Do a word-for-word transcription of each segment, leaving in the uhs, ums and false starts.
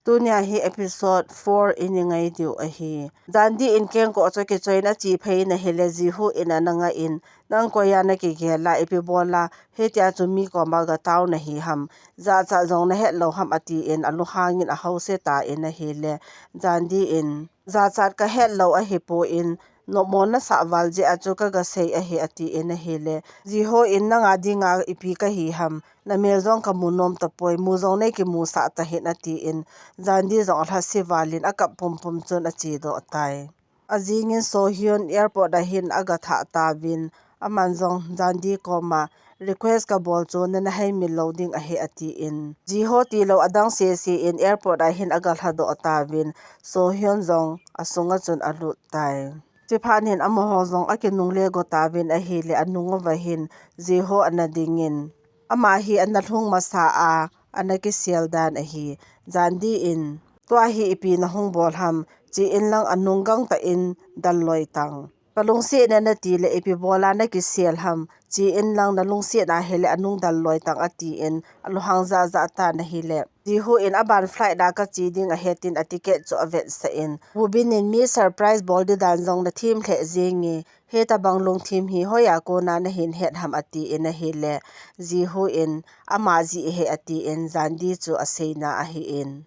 Tunia hi episode four i ngai diu ahi. Jandi in kengkoh chu kichoiyin ache phei in ahile, Jihu in ana ngah in, nang koiya nakigel a, ipi bol a hitia chu mi koma gatao nahi ham, jachat jong nahet lou ham atin alunghangin ahausa tan ahile, Jandi in, jachat kahet lou ahipoi, nopmo nasah val jeh a chu kagasei ahi atin ahile, Jihu in, nanga dinga ipi kahi ham, namel jong kamu nom tapoi, mu jong nei kimusah tahih in atin, Jandi jong alhase valin akap pumpum chun achedoh tai. Ajingin Sohyun airport a hin agathah tauvin, aman jong Jandi koma request kabol chu nana haimil lou ding ahi atin, Jihu tilou adang sese in airport a hin agalhadoh tauvin, Sohyun jong asunga chun alut tai. Chuphat hin amaho jong akinungle go tauvin ahile, anung uva hin Jihu ana dingin, ama hi ana lhung masa a, ana kisel dan ahi. Jandi in, tua hi ipi nahung bol ham, chen lang anung gangtah in dal loi tang. Kalungset e nati le ipi bol a nakisel ham, chen lang nalungset ahile anung dal loi tang atin, alunghang jahjah tan ahile, Jihu in aban flight a kache ding ahi tin aticket chu avetsah in, Woobin in mi surprise bol ding dan jong nathem lheh jenge, hitabang lungthim hi hoiya kona nahin het ham atin ahile, Jihu in, ama jeh ahi atin, Jandi chu aseina ahin,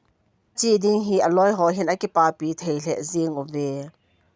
che ding hi aloi ho hin akipapi thei lheh jeng uve.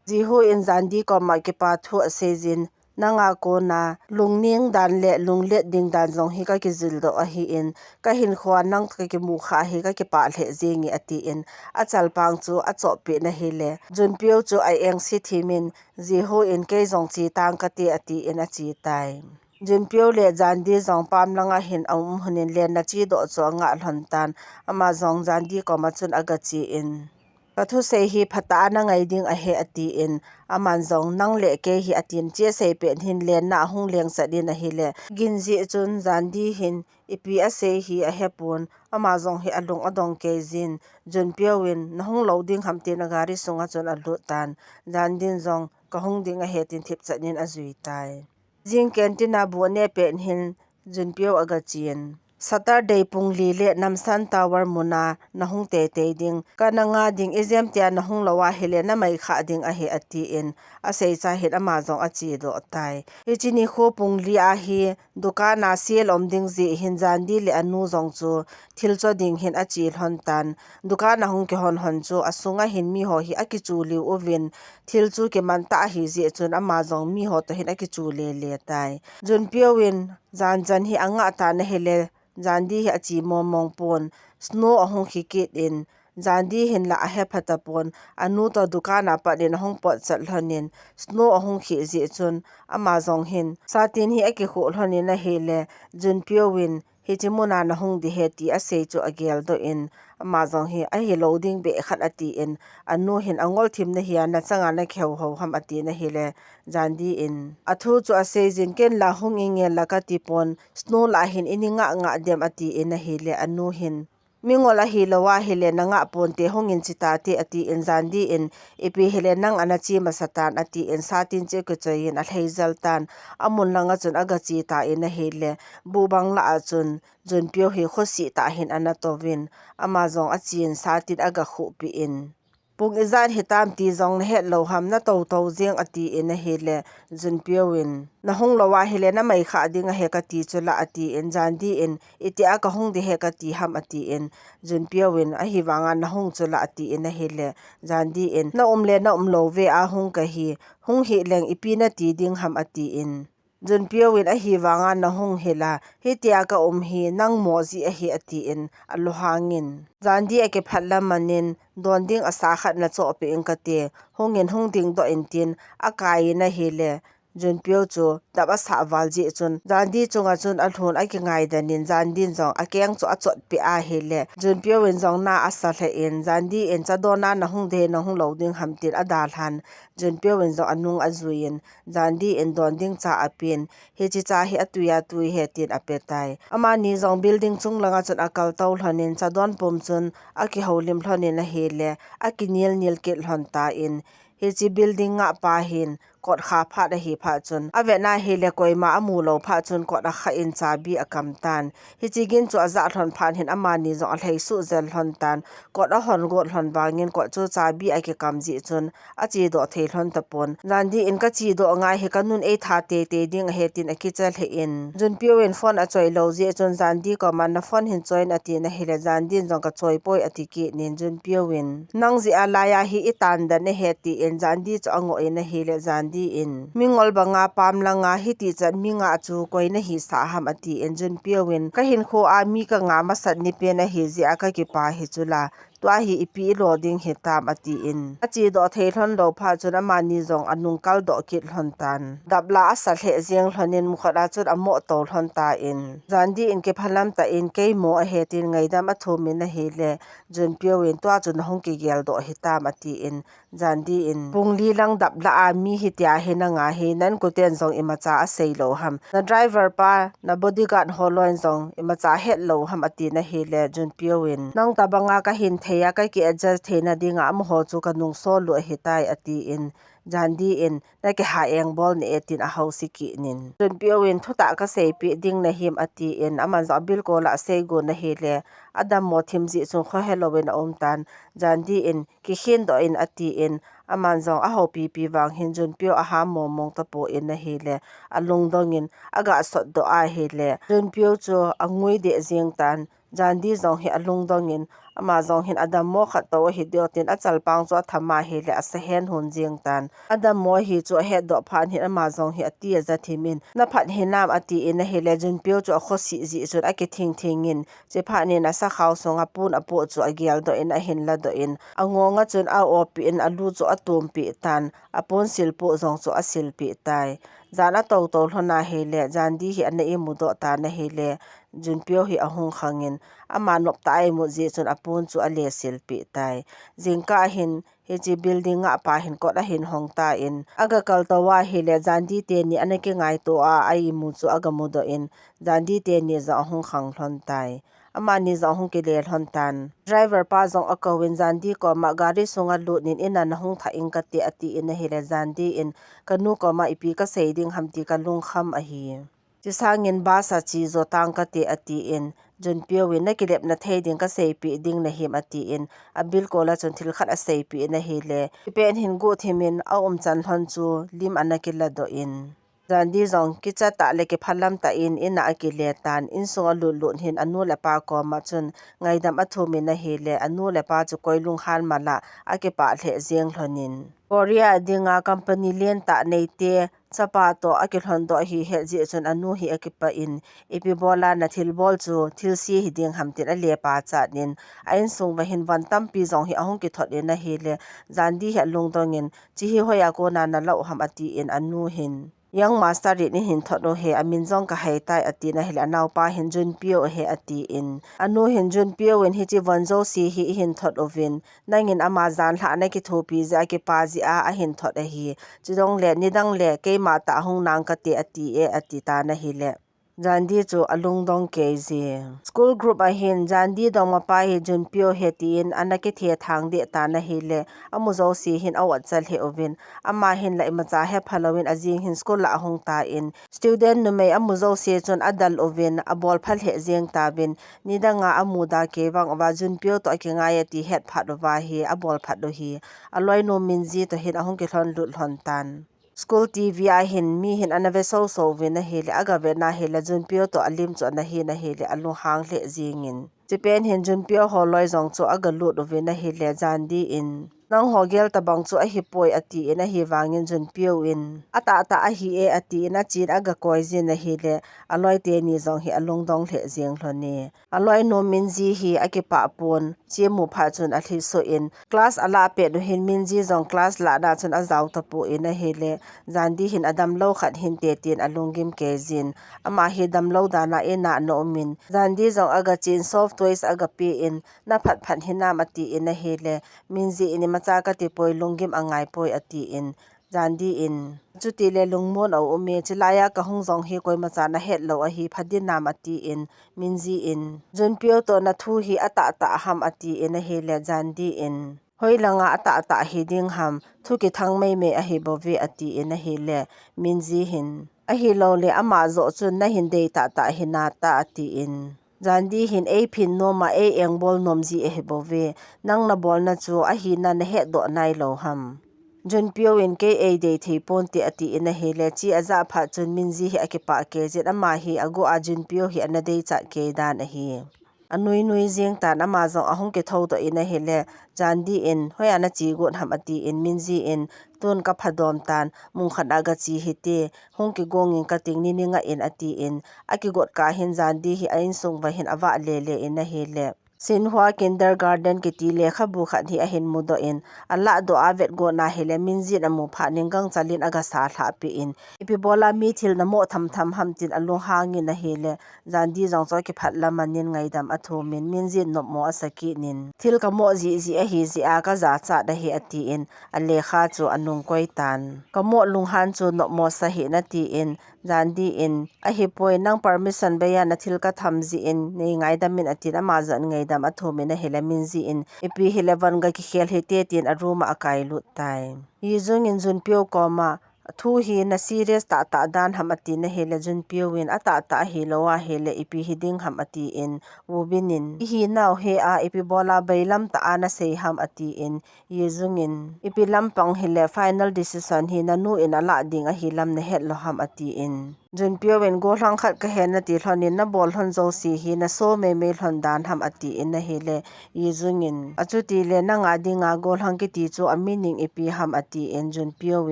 Jihu in Jandi koma kipa thu aseijin, nanga kona lungneng dan le lunglet ding dan jong hi kakijildoh ahin, kahinkhoa nang kakimu kha hi kakipah lheh jenge atin, achalpang chu achoppi in ahile, Junpyo chu a-engse thimin, Jihu in kei jong che tang kate atin ache tai. Junpyo le Jandi jong pam langa hin aum lhonin lenna chedoh chu angah lhon tan, ama jong Jandi koma chun agache in, kathusei hi phatah a nangai ding ahi atin, aman jong nang le kei hi atin, che sei pet hin lenna ahung leng chat in ahile, gin jeh chun Jandi hin ipi asei hi ahepon, ama jong hi alung adong kei jin, Junpyo in nahung lou ding ham tin agari sunga chun alut tan, Jandi in jong kahung ding ahi tin thipchan in ajui tai. Jing canteen a bu ane pet hin Junpyo agachen, Saturday pung li le Namsan Tower muna nahung teitei ding, kana nga ding, ijemtia nahung lou ahile namai kha ding ahi atin, asei cha hin ama jong achedoh tai. Hiche nikho pung li a hi dukan a sale um ding jeh hin Jandi le anu jong chu thil cho ding hin ache lhon tan. Dukan ahung kihon hon chu asunga hin miho hi akichu liu uvin, thil chu kiman tah ahi jeh chun ama jong miho toh hin akichu lele tai. Junpyo in jan jan hi angah tan ahile, Jandi hi ache mong mong pon, snow ahung khi kit in, Jandi hin la ahepha tapon, anu toh dukan a pat in ahung potchat lhonin, snow ahung khi jeh chun ama jong hin satin hi akikhuh lhonin ahile, Junpyo in hiche muna nahung ding ahi ti asei chu ageldoh in, ama jong hi ahilou ding beh khat atin, anu hin angol thim nahi a nachanga nakihou hou ham atin ahile, Jandi in athu chu aseijin, ken la hung inge la kati pon, snow la hin ini ngah ngah dem atin ahile, anu hin mingol ahilou ahile nangah ponte, hungin che tate atin, Jandi in ipi hile nang ana che masa tan atin, satin chu akichoi in alhai jel tan, amun langa chun agache tan ahile, bu bang lah a chun Junpyo hi khosih tah hin ana touvin, ama jong achen satin agakhuhpeh in, pung ijat hitam ti jong nahet lou ham, natou tou jeng atin ahile, Junpyo in nahung lou ahile namai kha ding ahi kati chu la atin, Jandi in itia kahung ding ahi kati ham atin, Junpyo in ahivanga nahung chu la atin ahile, Jandi in na um le na um lou ve a hung kahi, hung hih leng ipi nati ding ham atin, Junpyo in ahivanga nahung hila, hitia ka um hi nang mo jeh ahi atin alunghangin, Jandi akiphat lamanin, don ding asa khat nachohpeh in kate, hungin hung dingdoh in tin akai in ahile, Junpyo chu dap asah val jeh chun Jandi chunga chun alhun akingaidan in, Jandi in jong akeng chu achotpeh ahile, Junpyo in jong na asa lheh in, Jandi in cha don a nahung ding nahung lou ding ham tin adalhan, Junpyo in jong anung ajui in, Jandi in don ding cha apen, hiche cha hi atui atui ahi tin apetai. Amani jong building chung langa chun akal tou lhonin, cha don pum chun akihoulim lhonin ahile, akinel nel kit lhon tan, hiche building ngahpa hin kot kha phat ahi phat chun, avetna ahile koima amu lou phat chun kot akha in chabi akam tan. Hiche gin chu ajah lhon phat hin amani jong alhai suh jel lhon tan. Kot ahon got lhon vangin kot chu chabi akikam jeh chun achedoh thei lhon tapon. Jandi in kachedoh ngai hi kanun eitha teitei ding ahi tin akicha lheh in, Junpyo in phone achoi lou jeh chun Jandi koma na phone hin choi in atin ahile, Jandi in jong kachoi poi ati kit in, Junpyo in nang jeh a laiya hi itan den ahi tin Jandi chu angoh in ahile, Jandi in mingol banga pam langa hiti chan mi nga chu koi nahisah ham atin, Junpyo in kahinkho a mi kanga masat ni pen ahi jeh a kakipa hi chula. Tua hi ipi ilo ding hitam atin, achedoh thei lhon lou phat chun amani jong anung kaldoh kit lhon tan. Dap la asa lheh jeng lhon in mukhot a chun amoh to lhon tan. Jandi in kiphalam tah in kei mo ahi tin ngaidam athum in ahile, Junpyo in tua chu nahung kigeldoh hitam atin, Jandi in pung li lang dap la a mi hitia hi nanga hi na inkoten jong imacha asei lou ham, na driver pa, na bodyguard ho loi in jong imacha het lou ham atin ahile, Junpyo in nang tabanga kahin thei a kaki adjust theina dinga amaho chu kanung sol u ahitai atin, Jandi in nakihah eng bol nai e tin ahouse kit in, Junpyo in thutah kaseipeh ding nahim atin, aman jong abilkol a asei gon ahile, adammo thim jeh chun khohelou in aum tan. Jandi in kikhen doh in atin, aman jong ahoupipi vang hin Junpyo aham momong tapon ahile, alungdong in aga sotdoh ahile, Junpyo chu angui deh jeng tan. Jandi jong hi alungdong in, ama jong hin adammo khat tou ahi ding tin achalpang chu atham ahile, asa hen hon jeng tan. Adammo ahi chu ahetdoh phat hin ama jong hi ati aja thim in, na phat hinam atin ahile, Junpyo chu akhosih jeh chun akithing thing in, chuphat in asakhao sunga pon apoh chu ageldoh in ahin ladoh in, angonga chun a-oppeh in alu chu atompeh tan, apon silpoh jong chu asilpeh tai. Jan atou tou lhon ahile, Jandi hi ana imudoh tan ahile, Junpyo hi ahung khang in, ama noptah a imut jeh chun apon chu alesilpeh tai. Jingkah hin, hiche building ngahpa hin kot ahin hong tan, aga kal tou ahile, Jandi teni ana kingaito a, a imu chu aga mudoh in, Jandi teni jong ahung khang lhon tai. Amani jong ahung kile lhon tan. Driver pa jong akouvin Jandi koma gari sunga lut in, ina nahung thah ing kate atin ahile, Jandi in kanu koma ipi kasei ding ham ti kalungkham ahi. Chusangin bus a chejo tang kate atin, Junpyo in nakilepna thei ding kaseipeh ding nahim atin, abilkol a chun thil khat aseipeh in ahile, chupet hin guhthim in aumchan lhon chu lim ana kiladoh in, Jandi jong kichatah le kiphalam tah in ina akile tan, insunga lut lut hin anu le apa koma chun ngaidam athum in ahile, anu le apa chu koi lunghan mala akipah lheh jeng lhon in, Korea dinga company lentah neite chapa toh akilhondoh hi ahet jeh chun anu hi akipah in, ipi bola nathilbol chu thilse hiding ham tin alepa chat in, a insung uva hin von tampi jong hi ahung kithot in ahile, Jandi hi alungdong in, chehi hoiya kona nalah u ham atin, anu hin Young Master in eihin thot u ahi, amin jong kahaitai atin ahile, anaopa hin Junpyo ahi atin, anu hin Junpyo in hiche von jouse hi eihin thot uvin, nangin ama janhi a nakithopi jeh a kipa jeh a ahin thot ahi. Chujongle nidang le keima tah hung nang kate ati e ati tan ahile, Jandi chu alungdong kei jin. School group a hin Jandi dongmapa hi Junpyo ahi tin ana kithethang deh tan ahile, amu jouse hin a-otcha lheh uvin, ama hin la imacha hepha louvin ajing hin school a ahung tan, student numei amu jouse chun adal uvin, abolpha lheh jeng tauvin, nidanga amuda kei vang uva Junpyo toh akingai e ti hetphat uva hi abolphat u ahi. Aloinu Minji toh hin ahung kilhon lut lhon tan. School TV a hin mi hin ana ve soso uvin ahile, aga vetna ahile, Junpyo toh alim chu ana hin ahile, alunghang lheh jingin. Chupet hin Junpyo holoi jong chu aga lut uvin ahile, Jandi in, nangho gel tabang chu ahipoi atin, ahivangin Junpyo in, atahtah ahi e atin, achen aga koi jin ahile, aloi teni jong hi alungdong lheh jeng lhon e. Aloinu Minji hi akipah pon, chemu phat chun alhisoh in, class alah pet u hin Minji jong class lahna chun ajao tapon ahile, Jandi hin adamlou khat hinte tin alunggim kei jin, ama hi damlou dan a in a ana um in, Jandi jong aga chen soft toys aga pe in, naphat phat hinam atin ahile, Minji in imacha kati poi, lunggim angai poi atin, Jandi in, chutile lungmon a um e, chulaiya kahung jong hi koimacha nahet lou ahi, pha dinam atin, Minji in, Junpyo toh nathu hi atahtah ham atin ahile, Jandi in, Hoilanga atahtah hiding ham, thu kithang meimei ahi bouve, atin ahile, Minji hin, ahilou le ama joh chun nahin dei tahtah hinata, atin. Jandi hin, eiphin noma, ei engbol nom ji ahi bouve, nang nabolna chu ahina nahetdoh nailou ham. Junpyo in, kei eidei thei ponte, atin ahile, chi ajah phat chun Minji hi akipah kei jin, ama hi aguh a Junpyo hi ana deichat kei dan ahi. Anui nui jing tan, ama jong ahung kithoudoh in ahile, Jandi in, hoiya nache got ham, atin, Minji in, tun kaphadom tan, mun khat a gache hite, hung kigong in kating, ni ni ngah in, atin, akigot kah hin Jandi hi a insung uva hin avah lele in ahile, Shinhwa Kindergarten kiti lekhabu khat hi ahin mudoh in, alahdoh a avet got na hile, Minji in amu phat in gangchal in agasa lhahpeh in, ipi bola mi thil namoh thamtham ham tin alunghang in ahile, Jandi jong chu akiphat lam anin ngaidam athum in, Minji in nopmo asa kit in, thil kamoh jiji ahi jeh a kajachat ahi, atin, alekha chu anung koi tan. Kamoh lunghan chu nopmo sa hih in, atin, Jandi in, ahipoi, nang permission beiya nathil katham jeh in, nei ngaidam in, atin, ama jong in ngaidam athum in ahile, Minji in, ipi hile von gakikhel hite, tin a room a akailut tai. Yijung in Junpyo koma, thu hi na serious tahtah dan ham, atin ahile, Junpyo in, atahtah ahilou ahile, ipi hiding ham, atin, Woobin in, ihinau hi a, ipi bola bailam tah a nasei ham, atin, Yijung in, ipi lampang hile final decision hi nanu in alah ding ahi lam nahet lou ham, atin. Junpyo in, gollhang khat kahi nati lhon in, nabol lhon jouse hi naso meimei lhon dan ham, atin ahile, Yijung in, achuti le nanga dinga gollhang kiti chu a meaning ipi ham, atin, Junpyo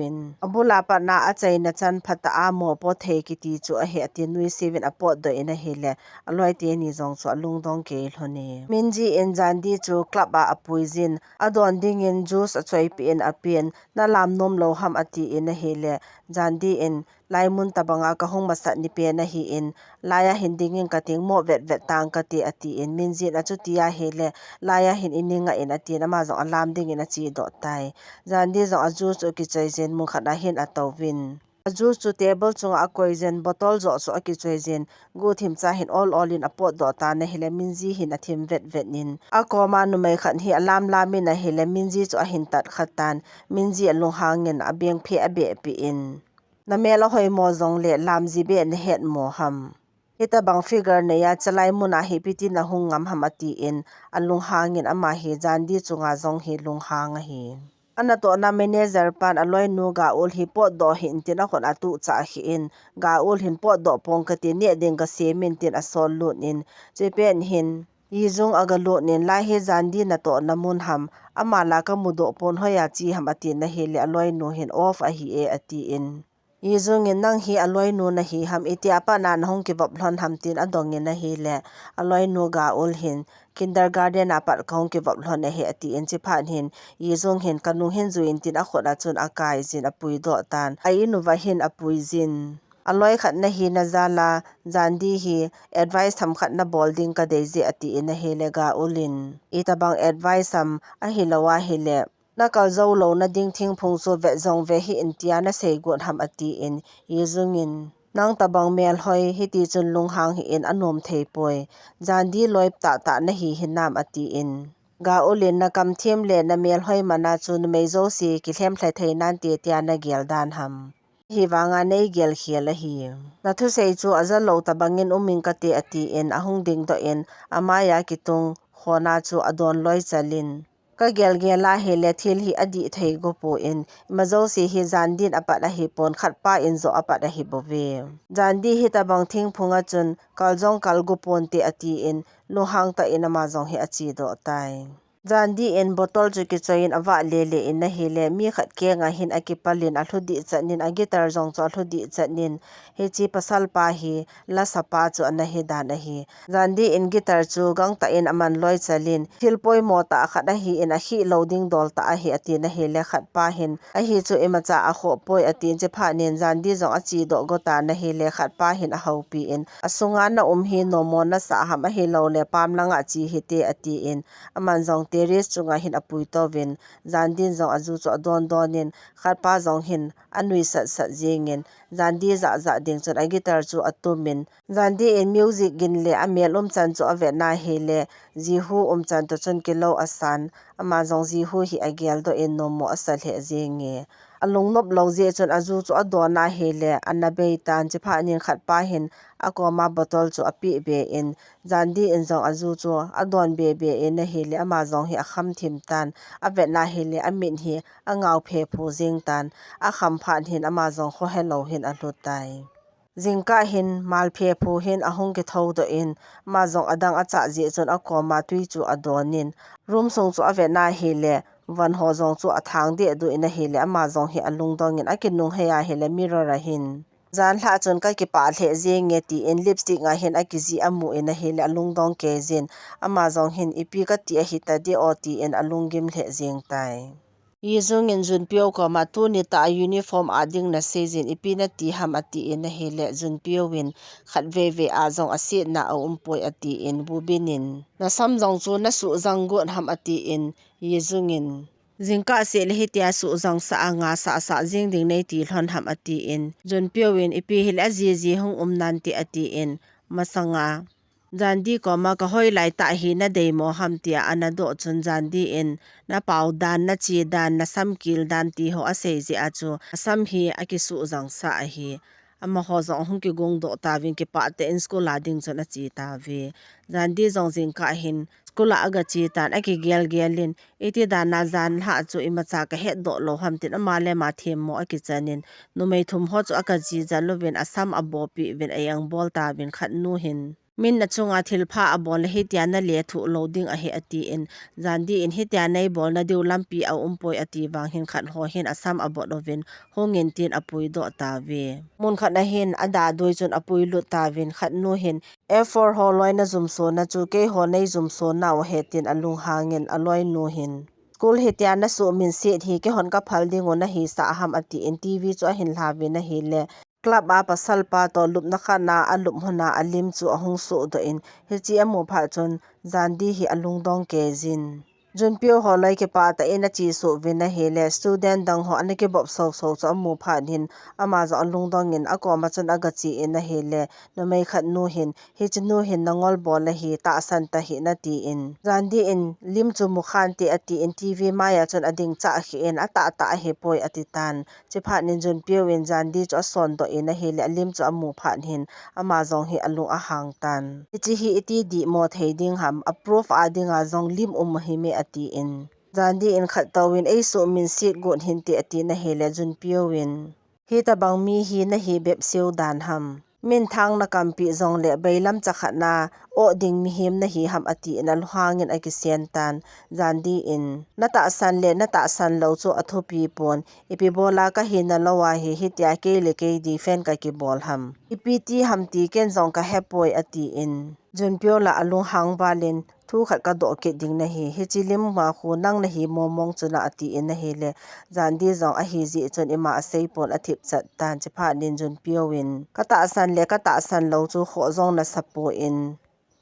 in, abul a pat na achaina chan phatah a mopo thei kiti chu ahi, atin, nuisiu in apotdoh in ahile, aloi teni jong chu alungdong kei lhon e. Minji in Jandi chu club a apui jin, adon ding in juice achoipeh in apen, nalam nom lou ham, atin ahile, Jandi in, laimun tabang a kahung masat ni pen ahin, laiya hin ding in kating, moh vetvet tang kate, atin, Minji in, achuti ahile, laiya hin ini ngah in, atin, ama jong alam ding in achedoh tai. Jandi jong a juice chu akichoi jin, mun khat a hin atouvin, a juice chu table chunga akoi jin, bottle joh chu akichoi jin, guhthim cha hin ol ol in apotdoh tan ahile, Minji hin athim vetvet in, akoma numei khat hi alam lam in ahile, Minji chu ahin tat kha tan, Minji alunghang in abengphe abehpeh in, namel ahoimo jongle lam ji beh nahet mo ham. Hitabang figure neiya chalai mun a hi ipi tin nahung ngam ham, atin, alunghang in, ama hi Jandi chunga jong hi lunghang ahi. Anatohna manager pan aloinu Ga Eul hi potdoh hih in tin akhut atuh chah kheh in, Ga Eul hin potdoh pong kate, neh ding kasem in tin asol lut in, chepet hin, Yijung agalut in, lai hi Jandi natohna mun ham, ama la kamudoh pon, hoiya che ham, atin ahile, aloinu hin off ahi e, atin. Yijung in, nang hi aloinu nahi ham, itia pat na nahung kivop lhon ham, tin adong in ahile, aloinu Ga Eul hin, kindergarten a pat kahung kivop lhon ahi, atin, chephat hin, Yijung hin, kanung hin jui in tin akhut a chun akai jin apuidoh tan, a in uva hin apui jin. Aloi khat nahina jal a, Jandi hi advice themkhat nabol ding kadei je, atin ahile, Ga Eul in, itabang advice ham, ahilou ahile, nakal jou louna ding thingphung chu vet jong ve hih in tia nasei got ham, atin, Yijung in, nang tabang melhoi hiti chun lunghang hih in, anom thei poi, Jandi loi tahtah nahi hinam, atin. Ga Eul in, nakamthim le namelhoi man a chu numei jouse kilhem lheh thei nante tia nagel dan ham. Hivanga neigel khel ahi. Nathusei chu ajalou tabang in um ing kate, atin, ahung dingdoh in, amaiya kitung khona chu adon loi chal in, kagel gel ahile, thil hi adih thei go poi, ima jouse hi Jandi in apat ahipon, khatpa in joh apat ahi bouve. Jandi hitabang thingphung a chun kal jong kal go ponte, atin, lunghang tah in ama jong hi achedoh tai. Jandi in bottle chu kichoi in avah lele in ahile, mi khat keng a hin akipal in alhu dih chan in, a guitar jong chu alhu dih chan in, hiche pasal pa hi lasa pa chu ana hi dan ahi. Jandi in guitar chu gangtah in aman loi chal in, thil poimo tah khat ahin, akhih lou ding dol tah ahi, atin ahile, khatpa hin, ahi chu imacha akhoh poi, atin, chephat in Jandi jong achedoh go tan ahile, khatpa hin ahoupi in, asunga na um hi nommo nasah ham, ahilou le pam langa che hite, atin, aman jong terrace chunga hin apui touvin, Jandi in jong aju chu adon don in, khatpa jong hin anui sat sat jeng in, Jandi jahjah ding chun a guitar chu a tumin, Jandi in music gin le a mel umchan chu a vetna hile, Jihu umchan toh chun kilou a san, ama jong Jihu hi a geldoh in nommo a sa lheh jenge. A lungnop lou jeh chun a ju chu a don a hile, a na bei tan, chuphat in khat pa hin a koma bottle chu a peh be in, Jandi in jong a ju chu a don be be in ahile, ama jong hi a kham thim tan, a vetna hile, a mit hi a ngau phe phu jing tan, a kham phat hin ama jong khohe lou hin a lhut tai. Jingkah hin mal phe phu hin a hung kithou doh in, ama jong a dang a chah jeh chun a koma tui chu a don in, room sung chu a vetna hile, van ho jong chu a thang deh duh in ahile, ama jong hi a lungdong in a kinunghei a hile, mirror a hin, jan lhah chun ka kipah lheh jenge, tin lipstick nga hin a kijih a mu in ahile, a lungdong kei jin, ama jong hin ipi ka ti ahi ta deh o, tin a lunggim lheh jing tai. Yi Jung in Jun Pyo koma tuni tah a uniform a ding na sei jin, ipi na ti ham a tin ahile, Jun Pyo in khat veve a jong a sietna a um poi a tin, Woo Bin in na sam jong chu na suh jang got ham a tin, Yi Jung in jingkah seh le hitia suh jang sah a nga sah sah jing ding nei ti lhon ham a tin, Jun Pyo in ipi hile a jiji hung um nante a tin, masanga Jandi koma ka hoilai tah hi na dei mo ham tia a na doh chun Jandi in na pau dan, na che dan, na sam kil dan ti ho a sei jeh a chu a sam hi a kisuh jang sah ahi. Amaho jong hung kigong doh tauvin kipah tah in school a ding chun a che tauve. Jandi jong jingkah hin school a a ga che tan a kigel gel in, iti dan a jan lhah chu imacha ka het doh lou ham tin ama le ama themmo a kichan in, numei thum ho chu a ka jijal uvin a sam a bopi uvin a engbol tauvin khat nu hin, min a chunga thilpha a bol le hitia na lethuh lou ding ahi a tin, Jandi in hitia nei bol na diu lampi a um poi a ti vang hin khat ho hin a sam a bot uvin hung in tin a pui doh tauve. Mun khat na hin a da dui chun a pui lut tauvin khat nu hin, F four ho loi na jumso na chu keiho nei jumso nau ahi tin a lunghang in a loi nu hin, school hitia na suh min siet hi keihon ka phal ding u na hisah ham a tin T V chu a hin lha uvin ahile, club a pasal pa toh lupna khat na a lup hon a a lim chu a hung suh doh in, hichi a mu phat chun Jandi hi a lungdong kei jin. Jun Pyo ho loi kipah tah in a che suh uvin ahile, student dang ho ana kibop so so chu a mu phat hin, ama jong a lungdong in a koma chun a ga che in ahile, numei khat nu hin, hichi nu hin na ngol bol ahi, tahsan ta hih in a tin, Jandi in lim chu mu khante a tin, T V mai a chun a ding chah kheh in a tah tah ahi poi a ti tan. Chuphat in Jun Pyo in Jandi chu a son doh in ahile, a lim chu a mu phat hin ama jong hi a lung a hang tan. Hichi hi iti dih mo thei ding ham, a proof a ding a jong lim um ahi me a tin, Jandi in khat tou in ei suh min siet got hinte a tin ahile, Jun Pyo in, hitabang mi hi na hi bep seu dan ham. Min thang na kampi jong le bailam cha khat na oh ding mihem na hi ham a tin a lunghang in a kisen tan. Jandi in, na tahsan le na tahsan lou chu a thupi pon, ipi bol a ka hi na lou ahi, hitia kei le kei defend ka kibol ham. Ipi ti ham ti ken jong ka he poi a tin, Jun Pyo la a lunghang val in, thu khat ka doh kit ding na hi, hichi lim ma khu nang na hi momong chu na a tin ahile, Jandi jong a hi jeh chun ima a sei pon a thip chat tan. Chuphat in Jun Pyo in, ka tahsan le ka tahsan lou chu khoh jong na sa poi,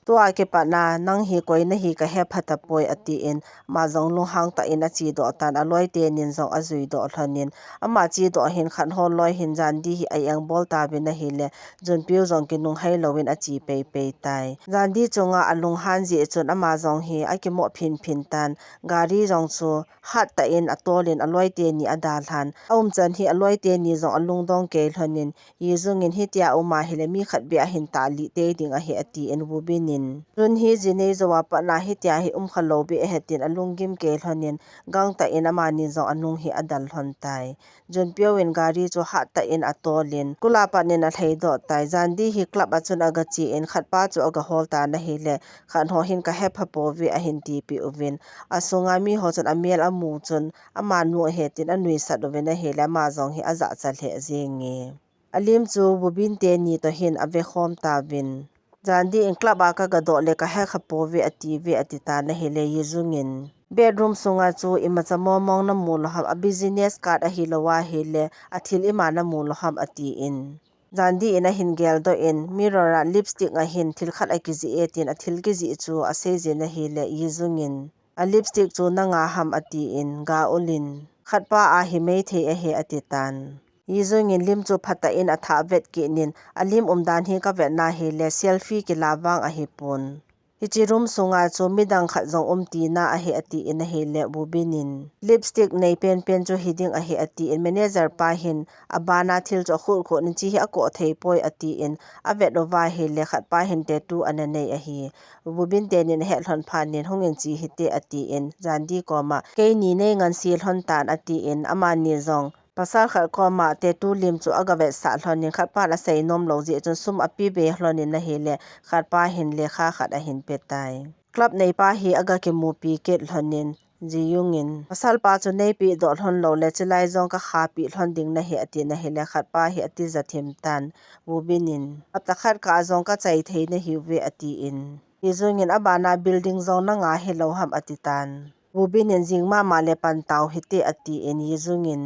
tua kipat na nang hi koi na hi ka he pha ta poi a tin, ama jong lunghang tah in a che doh tan, a loi tenin jong a jui doh lhon in, ama che doh hin khat ho loi hin Jandi hi a engbol tauvin ahile, Jun Pyo jong kinunghei lou in a che pei pei tai. Jandi chunga a lunghan jeh chun ama jong hi a kimoh phin phin tan, gari jong chu hat tah in a tol in a loi teni a dalhan. A umchan hi a loi teni jong a lungdong kei lhon in, Yi Jung in hitia um ahile mi khat beh a hin tah lih tei ding ahi a tin, Woo Bin in, Jun hi ji nei jou a pat na hitia hi um kha lou beh ahi tin a lunggim kei lhon in, gang tah in amani jong a nung hi a dal lhon tai. Jun Pyo in gari chu hat tah in a tol in, school a pat in a lhai doh tai. Jandi hi club a chun a ga che in, khat pa chu a ga hol tan ahile, khat ho hin ka he pha pouve a hin ti peh uvin, a sunga mi ho chun a mel a mu chun, ama nu ahi tin a nuisat uvin ahile, ama jong hi a jahcha lheh jenge. A lim chu Woo Bin teni toh hin a ve khom tauvin, Jandi in club a ka ga doh le ka he kha pouve a ti ve a ti tan ahile, Yi Jung in, bedroom sunga chu imacha momong na mu lou ham, a business card ahi lou ahile, a thil ima na mu lou ham a tin, Jandi in a hin geldoh in, mirror a lipstick a hin thil khat a kijih e tin a thil kijih chu a sei jin ahile, Yi Jung in, a lipstick chu nanga ham a tin, ga ul in, khat pa a hi mai thei ahi a ti tan. Yijung in lim chu phatah in athah vet kit in, alim umdan hi kavet na hile selfie kila vang ahipon. Hiche room sunga chu midang khat jong um tina ahi atin ahile Woobin in lipstick nei penpen chu hiding ahi atin manager pa hin abana thil chu akhut khut in hiche hi akoh thei poi atin avet uva ahile khat pa hin tattoo ana nei ahi. Woobin teni ahet lhon phat in hung in che hite atin Jandi koma keini nei ngansi lhon tan atin amani jong pasal khat koma tattoo lim chu aga vetsah lhon in khat pan asei nom lou jeh chun sum ape be lhon in ahile khat pa hin lekha khat ahin pe tai. Club neipa hi aga kimupi kit lhon in Yijung in pasal pa chu neipe doh lhon lou le chulai jong kakhapi lhon ding nahi atin ahile khat pa hi atija thim tan Woobin in hapta khat kah jong kachai thei nahiuve atin Yijung in abana building jong nanga hilou ham ati tan. Woobin in jing mama le pan tau hite atin Yijung in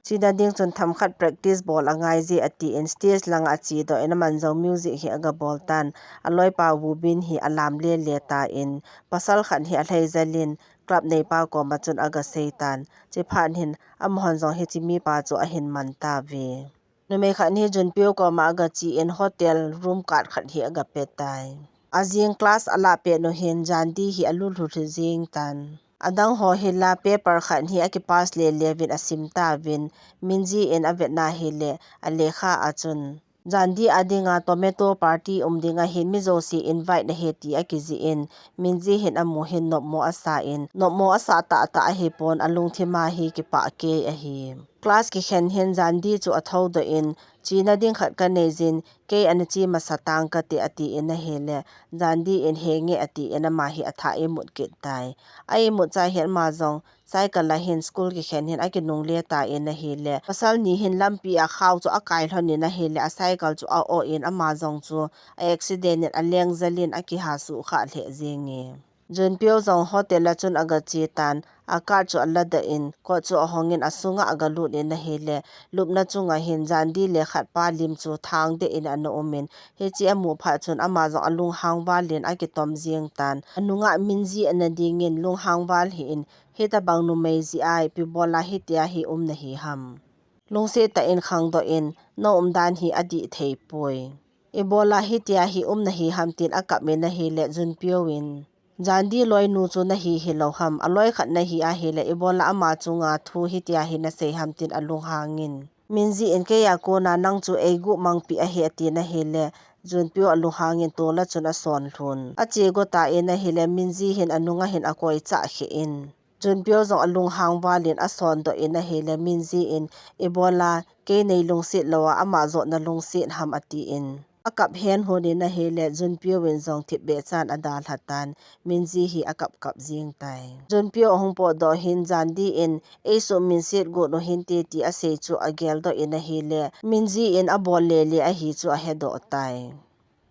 chena ding chun themkhat practice bol angai je atin stage langa ache doh in aman jong music hi aga bol tan aloipa Woobin hi alam lele tan pasal khat hi alhai jel in club neipa koma chun aga sei tan chuphat hin amahon jong hiche mipa chu ahin man tauve. Numei khat hi Junpyo koma aga che in hotel room card khat hi aga pe tai. Ajing class alah pet u hin Jandi hi alulhu lhu jing tan. Adang ho hi la paper khat hi akipass lele uvin asim tauvin Minji in avet na hile alekha a chun Jandi adinga tomato party um ding ahin mi jouse invite nahi ti akijih in Minji hin amu hin nopmo asa in nopmo asa tahtah ahipon alungthim a hi kipah kei ahi. Class kikhen hin Jandi chu athou doh in chena ding khat kanei jin kei ana che masa tang kate atin ahile Jandi in henge atin ama hi athah imut kit tai. A imut chai hin ama jong cycle a hin school kikhen hin akinungle tan ahile pasal ni hin lampi a khao chu akai lhon in ahile acycle chu a-oh in ama jong chu a-accident in aleng jel in akiha suhkhah lheh jenge. Junpyo jong hotel a chun aga che tan, a card chu aladoh in, coat chu ahong in asunga aga lut in ahile, lupna chunga hin Jandi le khat pa lim chu thang deh in ana um in, hiche amu phat chun ama jong alunghang val in akitom jing tan. Anunga Minji ana ding in lunghang val hih in, hitabang numei jeh a ipi bol a hitia hi um nahi ham. Lungset tah in khangdoh in, na umdan hi adih thei poi. Ipi bol a hitia hi um nahi ham tin akap in ahile Junpyo in Jandi loinu chu nahi hilou ham, aloi khat nahi ahile ipi bol a ama chunga thu hitia hi nasei ham tin alunghang in. Minji in kei a kona nang chu eigu mangpi ahi atin ahile Junpyo alunghang in tol a chun ason lhun. Ache go tan ahile Minji hin anunga hin akoi chah kheh in. Junpyo jong alunghang val in ason doh in ahile Minji in ipi bol a kei nei lungset lou a ama joh nalungset ham atin akap hen hun in ahile Junpyo in jong thipbeh chan adalha tan Minji hi akap kap jing tai. Junpyo ahung potdoh hin Jandi in eisuh minset got u hinte ti asei chu agel doh in ahile Minji in abol lele ahi chu ahedoh tai.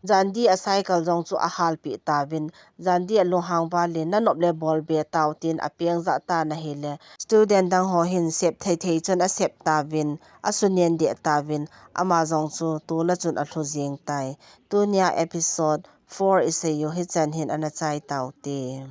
Jandi a cycle jong chu ahalpeh tauvin, Jandi alunghang val in nanop le bol be tau tin apeng jah tan ahile, student dang ho hin sep thei thei chun asep tauvin, asunen deh tauvin, ama jong chu tol a chun alhu jing tai. Tunia episode four isei u hichan hin ana chai taute.